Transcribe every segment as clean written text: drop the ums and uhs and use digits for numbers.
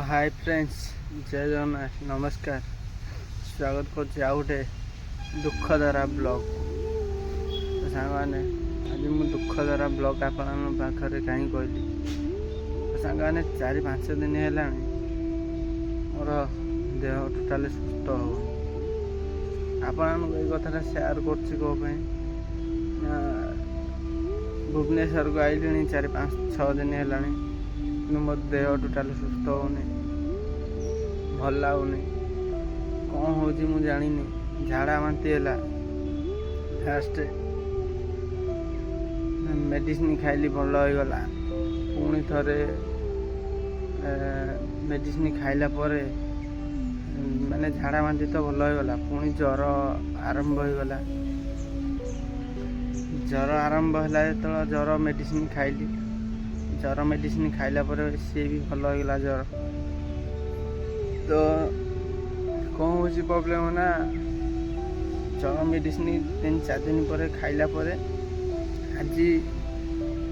High friends, ଜୟ ଜଗନ୍ନାଥ, ନମସ୍କାର। ସ୍ୱାଗତ କରୁଛି ଆଉ ଗୋଟେ ଦୁଃଖ ବ୍ଲଗ୍। ତ ସାଙ୍ଗମାନେ, ଆଜି ମୁଁ ଦୁଃଖ ବ୍ଲଗ୍ ଆପଣଙ୍କ ପାଖରେ କାହିଁ କହିଲି? ତ ସାଙ୍ଗମାନେ, 4-5 ଦିନ ହେଲାଣି ମୋର ଦେହ ଟୋଟାଲି ସୁସ୍ଥ ହେଉନି। ଆପଣମାନଙ୍କୁ ଏଇ କଥାଟା ସେୟାର କରୁଛି କ'ଣ ପାଇଁ ନା, ଭୁବନେଶ୍ୱରକୁ ଆଇଲିଣି 4-5-6 ଦିନ ହେଲାଣି, କିନ୍ତୁ ମୋ ଦେହ ଟୋଟାଲି ସୁସ୍ଥ ହେଉନି, ଭଲ ଲାଗୁନି। କ'ଣ ହେଉଛି ମୁଁ ଜାଣିନି। ଝାଡ଼ା ବାନ୍ତି ହେଲା, ଫାଷ୍ଟ ମେଡ଼ିସିନ ଖାଇଲି, ଭଲ ହେଇଗଲା। ପୁଣି ଥରେ ମେଡ଼ିସିନ ଖାଇଲା ପରେ, ମାନେ ଝାଡ଼ା ବାନ୍ତି ତ ଭଲ ହେଇଗଲା, ପୁଣି ଜ୍ୱର ଆରମ୍ଭ ହେଇଗଲା। ଜ୍ୱର ଆରମ୍ଭ ହେଲା ଯେତେବେଳେ ଜ୍ୱର ମେଡ଼ିସିନ ଖାଇଲି, ଜ୍ୱର ମେଡ଼ିସିନ ଖାଇଲା ପରେ ସିଏ ବି ଭଲ ହେଇଗଲା ଜ୍ୱର। ତ କ'ଣ ହେଉଛି ପ୍ରୋବ୍ଲେମ୍ ନା, ଜ୍ୱର ମେଡ଼ିସିନ 3-4 ଦିନ ପରେ ଖାଇଲା ପରେ ଆଜି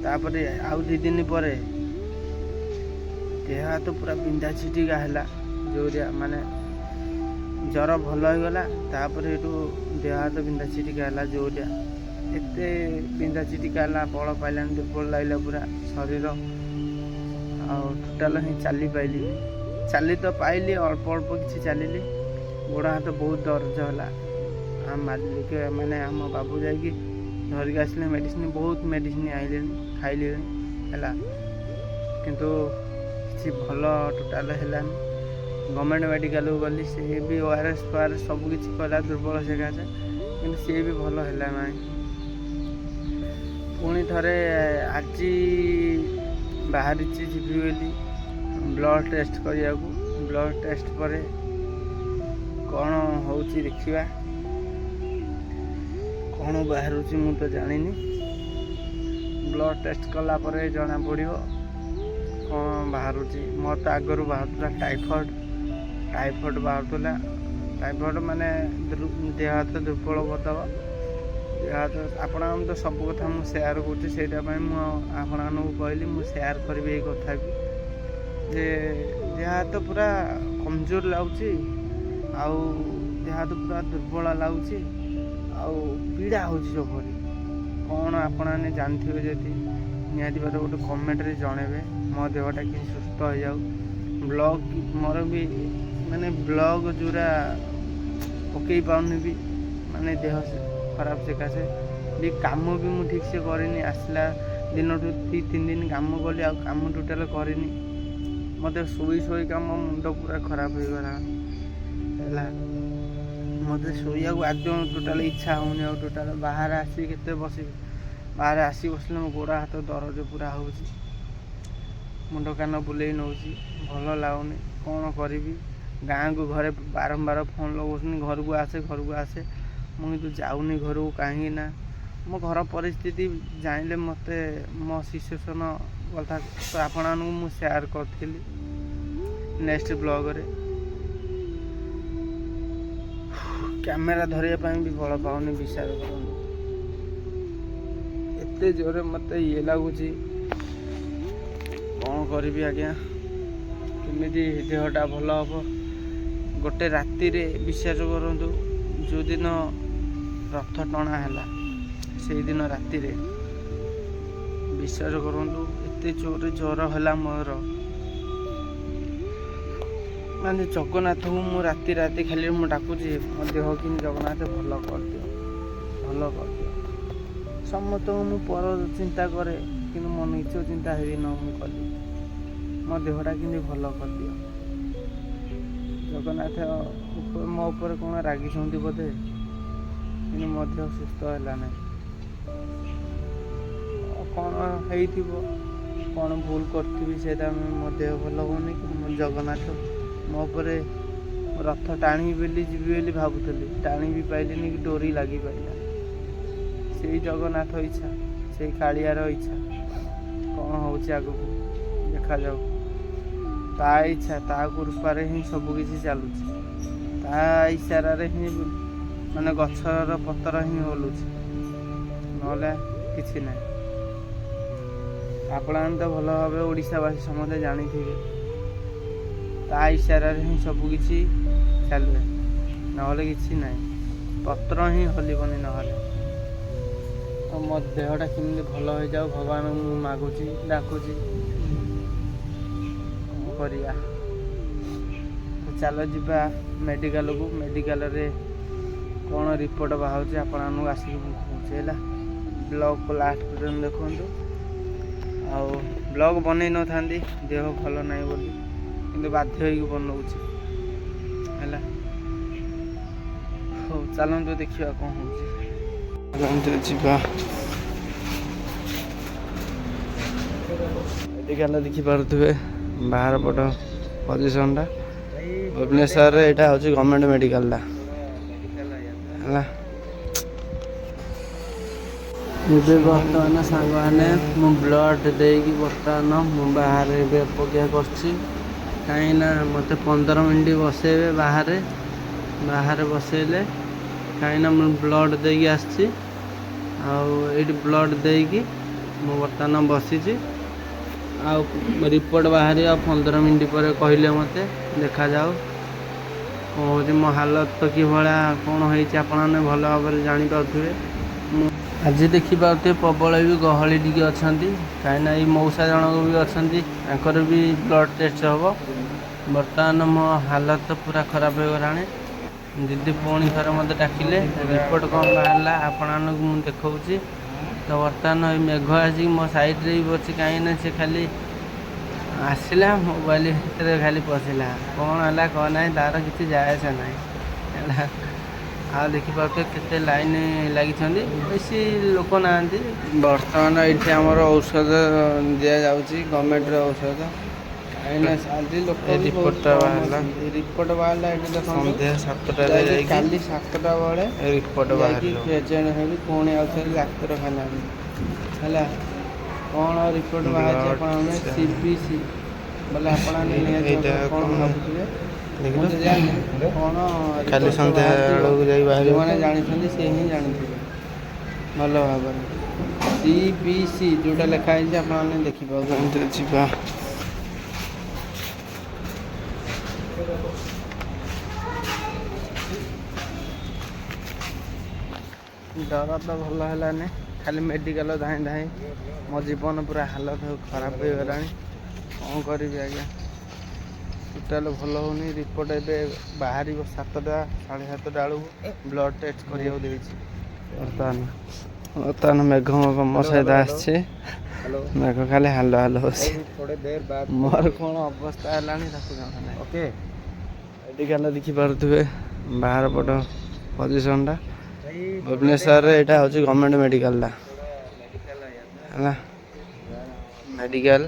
ତାପରେ ଆଉ 2 ଦିନ ପରେ ଦେହ ହାତ ପୁରା ବିନ୍ଧା ଛିଟିକା ହେଲା ଜୋରିଆ। ମାନେ ଜ୍ୱର ଭଲ ହେଇଗଲା, ତାପରେ ଏଠୁ ଦେହ ହାତ ବିନ୍ଧା ଛିଟିକା ହେଲା ଜୋରିଆ। ଏତେ ବିନ୍ଧା ଛିଟିକା ହେଲା, ବଳ ପାଇଲାନି, ଦୁର୍ବଳ ଲାଗିଲା ପୁରା ଶରୀର। ଆଉ ଟୋଟାଲ ହିଁ ଚାଲି ପାଇଲିନି। ଚାଲି ତ ପାଇଲି, ଅଳ୍ପ ଅଳ୍ପ କିଛି ଚାଲିଲି। ଗୋଡ଼ ହାତ ବହୁତ ଦରଜ ହେଲା। ଆମ ମାଲିକ, ମାନେ ଆମ ବାବୁ ଯାଇକି ଧରିକି ଆସିଲେ ମେଡ଼ିସିନ। ବହୁତ ମେଡ଼ିସିନ ଆଣିଲେଣି, ଖାଇଲିଣି ହେଲା, କିନ୍ତୁ କିଛି ଭଲ ଟୋଟାଲ ହେଲାନି। ଗଭର୍ଣ୍ଣମେଣ୍ଟ ମେଡ଼ିକାଲକୁ ଗଲି, ସେ ବି ଓଆରଏସ୍ ଫୋଆରଏସ୍ ସବୁ କିଛି କଲା ଦୁର୍ବଳ ସକାଶେ, କିନ୍ତୁ ସିଏ ବି ଭଲ ହେଲା ନାହିଁ। ପୁଣି ଥରେ ଆଜି ବାହାରିଛି ଯିବି ବୋଲି ବ୍ଲଡ଼ ଟେଷ୍ଟ କରିବାକୁ। ବ୍ଲଡ଼ ଟେଷ୍ଟ ପରେ କ'ଣ ହେଉଛି ଦେଖିବା। କ'ଣ ବାହାରୁଛି ମୁଁ ତ ଜାଣିନି। ବ୍ଲଡ଼ ଟେଷ୍ଟ କଲା ପରେ ଜଣାପଡ଼ିବ କ'ଣ ବାହାରୁଛି। ମୋର ତ ଆଗରୁ ବାହାରୁଥିଲା ଟାଇଫଏଡ଼। ଟାଇଫଏଡ଼ ବାହାରୁଥିଲା। ଟାଇଫଏଡ଼ ମାନେ ଦେହ ହାତ ଦୁର୍ବଳ କରିଦେବ, ଦେହ ହାତ। ଆପଣମାନଙ୍କୁ ତ ସବୁ କଥା ମୁଁ ସେୟାର କରୁଛି, ସେଇଟା ପାଇଁ ମୁଁ ଆପଣମାନଙ୍କୁ କହିଲି ମୁଁ ସେୟାର କରିବି ଏଇ କଥା ବି, ଯେ ଦେହ ହାତ ପୁରା କମଜୋର ଲାଗୁଛି ଆଉ ଦେହ ହାତ ପୁରା ଦୁର୍ବଳ ଲାଗୁଛି ଆଉ ପୀଡ଼ା ହେଉଛି ସବୁରି। କ'ଣ ଆପଣମାନେ ଜାଣିଥିବେ ଯଦି, ନିହାତି ଭାବରେ ଗୋଟେ କମେଣ୍ଟରେ ଜଣେଇବେ, ମୋ ଦେହଟା କେମିତି ସୁସ୍ଥ ହେଇଯାଉ। ବ୍ଲଗ୍ ମୋର ବି, ମାନେ ବ୍ଲଗ୍ ଯେଉଁଟା ପକେଇ ପାରୁନି ବି, ମାନେ ଦେହ ଖରାପ ସକାଶେ ବି କାମ ବି ମୁଁ ଠିକ୍ସେ କରିନି। ଆସିଲା ଦିନଠୁ 2-3 ଦିନ କାମ କଲି, ଆଉ କାମ ଟୋଟାଲ କରିନି। ମୋତେ ଶୋଇ ଶୋଇକା ମୋ ମୁଣ୍ଡ ପୁରା ଖରାପ ହେଇଗଲା ହେଲା। ମୋତେ ଶୋଇବାକୁ ଆଦୌ ଟୋଟାଲ ଇଚ୍ଛା ହେଉନି ଆଉ ଟୋଟାଲ। ବାହାରେ ଆସିକି କେତେ ବସିବି? ବାହାରେ ଆସି ବସିଲେ ମୋ ଗୋଡ଼ ହାତ ଦରଜ ପୁରା ହେଉଛି, ମୁଣ୍ଡ କାନ ବୁଲେଇ ନେଉଛି, ଭଲ ଲାଗୁନି। କ'ଣ କରିବି? ଗାଁକୁ ଘରେ ବାରମ୍ବାର ଫୋନ୍ ଲଗାଉଛନ୍ତି, ଘରକୁ ଆସେ, ଘରକୁ ଆସେ। ମୁଁ କିନ୍ତୁ ଯାଉନି ଘରକୁ। କାହିଁକି ନା ମୋ ଘର ପରିସ୍ଥିତି ଜାଣିଲେ ମୋତେ, ମୋ ସିଚୁଏସନ୍ କଥା ତ ଆପଣମାନଙ୍କୁ ମୁଁ ସେୟାର କରିଥିଲି ନେକ୍ସଟ ବ୍ଲଗରେ। କ୍ୟାମେରା ଧରିବା ପାଇଁ ବି ବଳ ପାଉନି, ବିଶ୍ୱାସ କରନ୍ତୁ। ଏତେ ଜୋରେ ମୋତେ ଇଏ ଲାଗୁଛି। କ'ଣ କରିବି ଆଜ୍ଞା? କେମିତି ଦେହଟା ଭଲ ହେବ? ଗୋଟେ ରାତିରେ, ବିଶ୍ୱାସ କରନ୍ତୁ, ଯେଉଁଦିନ ରଥ ଟଣା ହେଲା, ସେଇଦିନ ରାତିରେ, ବିଶ୍ୱାସ କରନ୍ତୁ, ଏତେ ଜୋରେ ଜ୍ୱର ହେଲା ମୋର। ମାନେ ଜଗନ୍ନାଥଙ୍କୁ ମୁଁ ରାତି ରାତି ଖାଲି ମୁଁ ଡାକୁଛି, ମୋ ଦେହ କେମିତି ଜଗନ୍ନାଥ ଭଲ କରିଦିଅ, ଭଲ କରିଦିଅ। ସମସ୍ତଙ୍କୁ ମୁଁ ପର ଚିନ୍ତା କରେ, କିନ୍ତୁ ମୋ ନିଜ ଚିନ୍ତା ସେଦିନ ମୁଁ କଲି, ମୋ ଦେହଟା କେମିତି ଭଲ କରିଦିଅ। ଜଗନ୍ନାଥ ମୋ ଉପରେ କ'ଣ ରାଗିଛନ୍ତି ବୋଧେ, କିନ୍ତୁ ମୋ ଦେହ ସୁସ୍ଥ ହେଲା ନାହିଁ। କ'ଣ ହେଇଥିବ, କ'ଣ ଭୁଲ କରିଥିବି, ସେଇଟା ମୋ ଦେହ ଭଲ ହେଉନି କି ମୋ ଜଗନ୍ନାଥ ମୋ ଉପରେ। ରଥ ଟାଣିବି ବୋଲି, ଯିବି ବୋଲି ଭାବୁଥିଲି, ଟାଣି ବି ପାଇଲିନି କି ଡୋରି ଲାଗିପାରିଲା। ସେଇ ଜଗନ୍ନାଥ ଇଚ୍ଛା, ସେଇ କାଳିଆର ଇଚ୍ଛା। କ'ଣ ହେଉଛି ଆଗକୁ ଦେଖାଯାଉ। ତା ଇଚ୍ଛା, ତା କୃପାରେ ହିଁ ସବୁ କିଛି ଚାଲୁଛି। ତା ଇଶାରାରେ ହିଁ ମାନେ ଗଛର ପତ୍ର ହିଁ ହଲୁଛି, ନହେଲେ କିଛି ନାହିଁ। ଆପଣମାନେ ତ ଭଲ ଭାବେ ଓଡ଼ିଶାବାସୀ ସମସ୍ତେ ଜାଣିଥିବେ। ତା ଇଶାରାରେ ହିଁ ସବୁକିଛି ଚାଲିବେ, ନହେଲେ କିଛି ନାହିଁ। ପତ୍ର ହିଁ ହଲିବନି ନହେଲେ। ତ ମୋ ଦେହଟା କେମିତି ଭଲ ହେଇଯାଉ ଭଗବାନଙ୍କୁ ମୁଁ ମାଗୁଛି, ଡାକୁଛି। କ'ଣ କରିବା? ତ ଚାଲ ଯିବା ମେଡ଼ିକାଲକୁ। ମେଡ଼ିକାଲରେ କ'ଣ ରିପୋର୍ଟ ବାହାରୁଛି ଆପଣମାନଙ୍କୁ ଆସିକି ମୁଁ କହୁଛି। ହେଲା, ବ୍ଲଗ୍କୁ ଲାଷ୍ଟ ପର୍ଯ୍ୟନ୍ତ ଦେଖନ୍ତୁ। ଆଉ ବ୍ଲଗ୍ ବନେଇ ନଥାନ୍ତି, ଦେହ ଭଲ ନାହିଁ ବୋଲି, କିନ୍ତୁ ବାଧ୍ୟ ହେଇକି ବନଉଛି। ହେଲା, ହଉ ଚାଲନ୍ତୁ ଦେଖିବା କ'ଣ ହେଉଛି। ଚାଲନ୍ତୁ ଯିବା ମେଡ଼ିକାଲ। ଦେଖିପାରୁଥିବେ ବାହାର ପଟ ପଜିସନଟା। ଭୁବନେଶ୍ୱରରେ ଏଇଟା ହେଉଛି ଗଭର୍ଣ୍ଣମେଣ୍ଟ ମେଡ଼ିକାଲଟା। ହେଲା, ଏବେ ବର୍ତ୍ତମାନ ସାଙ୍ଗମାନେ ମୁଁ ବ୍ଲଡ଼ ଦେଇକି ବର୍ତ୍ତମାନ ମୁଁ ବାହାରେ ଏବେ ଅପେକ୍ଷା କରିଛି, କାହିଁକିନା ମୋତେ 15 ମିନିଟ୍ ବସେଇବେ ବାହାରେ। ବାହାରେ ବସେଇଲେ, କାହିଁକିନା ମୁଁ ବ୍ଲଡ଼ ଦେଇକି ଆସିଛି। ଆଉ ଏଇଠି ବ୍ଲଡ଼ ଦେଇକି ମୁଁ ବର୍ତ୍ତମାନ ବସିଛି। ଆଉ ରିପୋର୍ଟ ବାହାରିବ ଆଉ 15 ମିନିଟ୍ ପରେ କହିଲେ ମୋତେ। ଦେଖାଯାଉ କ'ଣ ହେଉଛି। ମୋ ହାଲତ ତ କିଭଳିଆ କ'ଣ ହେଇଛି ଆପଣମାନେ ଭଲ ଭାବରେ ଜାଣିପାରୁଥିବେ। ମୁଁ ଆଜି ଦେଖିପାରୁଥିବେ ପ୍ରବଳ ବି ଗହଳି ଟିକେ ଅଛନ୍ତି, କାହିଁକିନା ଏଇ ମଉସା ଜଣକ ବି ଅଛନ୍ତି, ତାଙ୍କର ବି ବ୍ଲଡ଼ ଟେଷ୍ଟ ହେବ। ବର୍ତ୍ତମାନ ମୋ ହାଲତ ପୁରା ଖରାପ ହେଇଗଲାଣି। ଦିଦି ପୁଣି ଥରେ ମୋତେ ଡାକିଲେ। ରିପୋର୍ଟ କ'ଣ ବାହାରିଲା ଆପଣମାନଙ୍କୁ ମୁଁ ଦେଖାଉଛି। ତ ବର୍ତ୍ତମାନ ଏଇ ମେଘ ଆସିକି ମୋ ସାଇଡ଼୍ରେ ବି ଅଛି, କାହିଁକିନା ସେ ଖାଲି ଆସିଲା, ମୋବାଇଲ ଭିତରେ ଖାଲି ପଶିଲା। କ'ଣ ହେଲା କ'ଣ ନାହିଁ ତାର କିଛି ଯାଏ ଆସେ ନାହିଁ। ହେଲା, ଆଉ ଦେଖିପାରୁଥିବେ କେତେ ଲାଇନ୍ ଲାଗିଛନ୍ତି, ବେଶୀ ଲୋକ ନାହାନ୍ତି। ବର୍ତ୍ତମାନ ଏଇଠି ଆମର ଔଷଧ ଦିଆଯାଉଛି, ଗଭର୍ଣ୍ଣମେଣ୍ଟର ଔଷଧ, କାହିଁକିନା ଆଜି ଲୋକ ଏ ବି ବହୁତ ରିପୋର୍ଟଟା କମ୍ ବାହାରିଲା। ଅଛନ୍ତି। ରିପୋର୍ଟ ବାହାରିଲା, ଏଠି ଦେଖନ୍ତୁ। ସନ୍ଧ୍ୟା 7ଟାରେ ଯାଇକି ଯାଇକି କାଲି 7ଟା ବେଳେ ରିପୋର୍ଟ ଯାଇକି ବାହାରିବ। ପ୍ରେଜେଣ୍ଟ ହେବି ପୁଣି ଆଉ ଥରେ ଡାକ୍ତରଖାନାରେ। ହେଲା, କ'ଣ ରିପୋର୍ଟ ବାହାରିଛି ବ୍ଲଡ଼ ଆପଣମାନେ CBC ବୋଲେ ଆପଣମାନେ ନିହାତି ଏଇଟା ଭାବରେ କ'ଣ କ'ଣ ଭାବୁଥିବେ ମୁଁ ଦେଖିଲ? ତ ଜାଣିନି କ'ଣ କାଲି ରିପୋର୍ଟ ସନ୍ଧ୍ୟା ବାହାରିଥିବ। ବେଳକୁ ଯାଇ ବାହାରିବ। ଯେଉଁମାନେ ଜାଣିଛନ୍ତି ସେ ହିଁ ଜାଣିଥିବେ ଭଲ ଭାବରେ। CBC ଯେଉଁଟା ଲେଖା ହେଇଛି ଆପଣମାନେ ଦେଖିପାରୁଛନ୍ତି। ଚାଲନ୍ତୁ ଯିବା। ଜ୍ୱର ତ ଭଲ ହେଲାନି, ଖାଲି ମେଡ଼ିକାଲ ଧାଇଁ ଧାଇଁ ମୋ ଜୀବନ ପୁରା ହାଲତ ଖରାପ ହେଇଗଲାଣି। କ'ଣ କରିବି ଆଜ୍ଞା? ଟୋଟାଲ ଭଲ ହେଉନି। ରିପୋର୍ଟ ଏବେ ବାହାରିବ 7ଟା 7:30 ବେଳକୁ। ବ୍ଲଡ଼ ଟେଷ୍ଟ କରିବାକୁ ଦେଇଛି। ବର୍ତ୍ତମାନ ମେଘ ମୋ ସହିତ ଆସିଛି। ମେଘ ଖାଲି ହାଲୋ ହାଲୋ ହେଉଛି। थोड़े देर बाद। ମୋର କ'ଣ ଅବସ୍ଥା ହେଲାଣି ତାକୁ ଜଣା ନାହିଁ। ଓକେ। ମେଡ଼ିକାଲ ଦେଖିପାରୁଥିବେ ବାହାର ପଟ ପଜିସନଟା। ଭୁବନେଶ୍ୱରରେ ଏଇଟା ହେଉଛି ଗଭର୍ଣ୍ଣମେଣ୍ଟ ମେଡ଼ିକାଲଟା। ହେଲା, ମେଡ଼ିକାଲ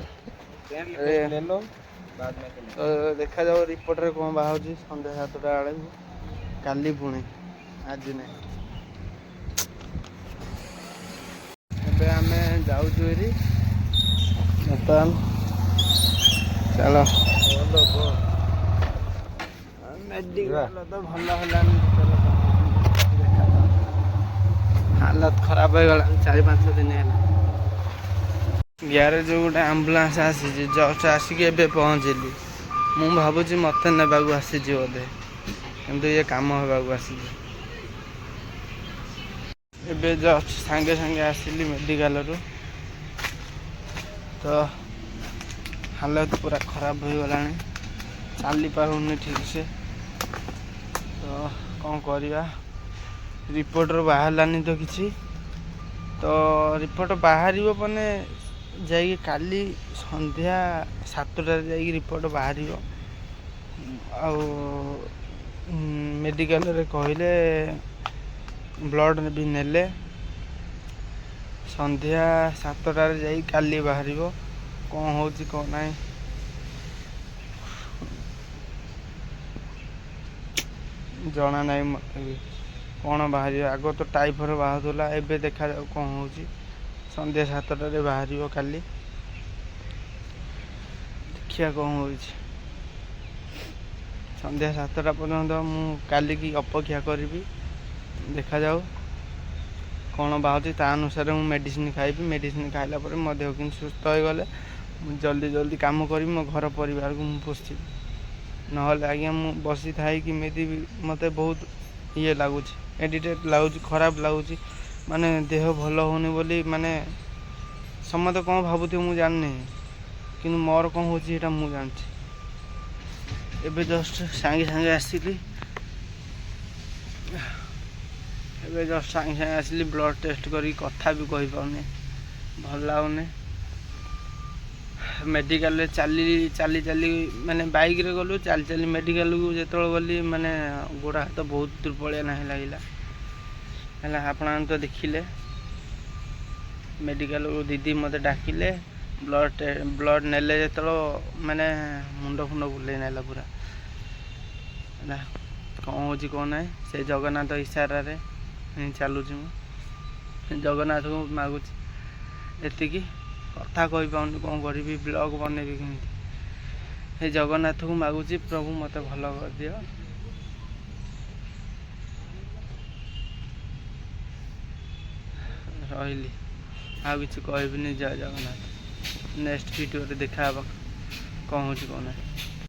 ले लो बाद में। ତ ଦେଖାଯାଉ ରିପୋର୍ଟରେ କ'ଣ ବାହାରୁଛି ସନ୍ଧ୍ୟା 7ଟା ବେଳକୁ କାଲି ପୁଣି, ଆଜି ନାହିଁ। ଏବେ ଆମେ ଯାଉଛୁ ଏରି ବର୍ତ୍ତମାନ। ଚାଲ। ମେଡ଼ିକାଲ ତ ଭଲ ହେଲାନି ଟୋଟାଲ। ଦେଖାଯାଉ, ହାଲତ ଖରାପ ହେଇଗଲାଣି 4-5 ଦିନ ହେଲା। ଗ୍ୟାରେଜ ଗୋଟେ ଆମ୍ବୁଲାନ୍ସ ଆସିଛି, ଜଷ୍ଟ ଆସିକି ଏବେ ପହଞ୍ଚିଲି। ମୁଁ ଭାବୁଛି ମୋତେ ନେବାକୁ ଆସିଛି ବୋଧେ, କିନ୍ତୁ ଇଏ କାମ ହେବାକୁ ଆସିଛି। ଏବେ ଜଷ୍ଟ ସାଙ୍ଗେ ସାଙ୍ଗେ ଆସିଲି ମେଡ଼ିକାଲରୁ। ତ ହାଲତ ପୁରା ଖରାପ ହୋଇଗଲାଣି, ଚାଲିପାରୁନି ଠିକ୍ସେ। ତ କ'ଣ କରିବା? ରିପୋର୍ଟରୁ ବାହାରିଲାନି ତ କିଛି। ତ ରିପୋର୍ଟ ବାହାରିବ ମାନେ ଯାଇକି କାଲି ସନ୍ଧ୍ୟା 7ଟାରେ ଯାଇକି ରିପୋର୍ଟ ବାହାରିବ। ଆଉ ମେଡ଼ିକାଲରେ କହିଲେ, ବ୍ଲଡ଼ ବି ନେଲେ, ସନ୍ଧ୍ୟା 7ଟାରେ ଯାଇ କାଲି ବାହାରିବ କ'ଣ ହେଉଛି କ'ଣ ନାହିଁ। ଜଣା ନାହିଁ ମୋତେ ବି କ'ଣ ବାହାରିବ। ଆଗ ତ ଟାଇଫଏଡ଼ ବାହାରୁଥିଲା, ଏବେ ଦେଖାଯାଉ କ'ଣ ହେଉଛି। ସନ୍ଧ୍ୟା 7ଟାରେ ବାହାରିବ କାଲି, ଦେଖିବା କ'ଣ ହେଉଛି। ସନ୍ଧ୍ୟା 7ଟା ପର୍ଯ୍ୟନ୍ତ ମୁଁ କାଲିକି ଅପେକ୍ଷା କରିବି। ଦେଖାଯାଉ କ'ଣ ବାହାରୁଛି, ତା ଅନୁସାରେ ମୁଁ ମେଡ଼ିସିନ ଖାଇବି। ମେଡ଼ିସିନ ଖାଇଲା ପରେ ମୋ ଦେହ କିନ୍ତୁ ସୁସ୍ଥ ହୋଇଗଲେ ମୁଁ ଜଲ୍ଦି ଜଲ୍ଦି କାମ କରିବି, ମୋ ଘର ପରିବାରକୁ ମୁଁ ପୋଷିବି। ନହେଲେ ଆଜ୍ଞା ମୁଁ ବସିଥାଇ କେମିତି ବି ମୋତେ ବହୁତ ଇଏ ଲାଗୁଛି, ଏଡ଼ିଟେଡ଼ ଲାଗୁଛି, ଖରାପ ଲାଗୁଛି। ମାନେ ଦେହ ଭଲ ହେଉନି ବୋଲି ମାନେ ସମସ୍ତେ କ'ଣ ଭାବୁଥିବେ ମୁଁ ଜାଣିନି, କିନ୍ତୁ ମୋର କ'ଣ ହେଉଛି ସେଇଟା ମୁଁ ଜାଣିଛି। ଏବେ ଜଷ୍ଟ ସାଙ୍ଗେ ସାଙ୍ଗେ ଆସିଲି, ଏବେ ଜଷ୍ଟ ସାଙ୍ଗେ ସାଙ୍ଗେ ଆସିଲି ବ୍ଲଡ଼ ଟେଷ୍ଟ କରିକି। କଥା ବି କହିପାରୁନି, ଭଲ ଲାଗୁନି। ମେଡ଼ିକାଲରେ ଚାଲି ଚାଲି ଚାଲି, ମାନେ ବାଇକ୍ରେ ଗଲୁ, ଚାଲି ଚାଲି ମେଡ଼ିକାଲକୁ ଯେତେବେଳେ ଗଲି, ମାନେ ଗୋଡ଼ ହାତ ବହୁତ ଦୁର୍ବଳିଆ ନାହିଁ ଲାଗିଲା। ହେଲା, ଆପଣମାନେ ତ ଦେଖିଲେ। ମେଡ଼ିକାଲକୁ ଦିଦି ମୋତେ ଡାକିଲେ, ବ୍ଲଡ଼ ନେଲେ ଯେତେବେଳେ, ମାନେ ମୁଣ୍ଡ ଫୁଣ୍ଡ ବୁଲେଇ ନେଲା ପୁରା। ହେଲା, କ'ଣ ହେଉଛି କ'ଣ ନାହିଁ, ସେ ଜଗନ୍ନାଥ ଇଶାରାରେ ହିଁ ଚାଲୁଛି। ମୁଁ ଜଗନ୍ନାଥଙ୍କୁ ମାଗୁଛି ଏତିକି। କଥା କହିପାରୁନି, କ'ଣ କରିବି, ବ୍ଲଗ୍ ବନେଇବି କେମିତି? ସେ ଜଗନ୍ନାଥଙ୍କୁ ମାଗୁଛି, ପ୍ରଭୁ ମୋତେ ଭଲ କରିଦିଅ। ରହିଲି, ଆଉ କିଛି କହିବିନି। ଜୟ ଜଗନ୍ନାଥ। ନେକ୍ସଟ ଭିଡ଼ିଓରେ ଦେଖା ହେବ, କ'ଣ ହେଉଛି କ'ଣ ନାହିଁ।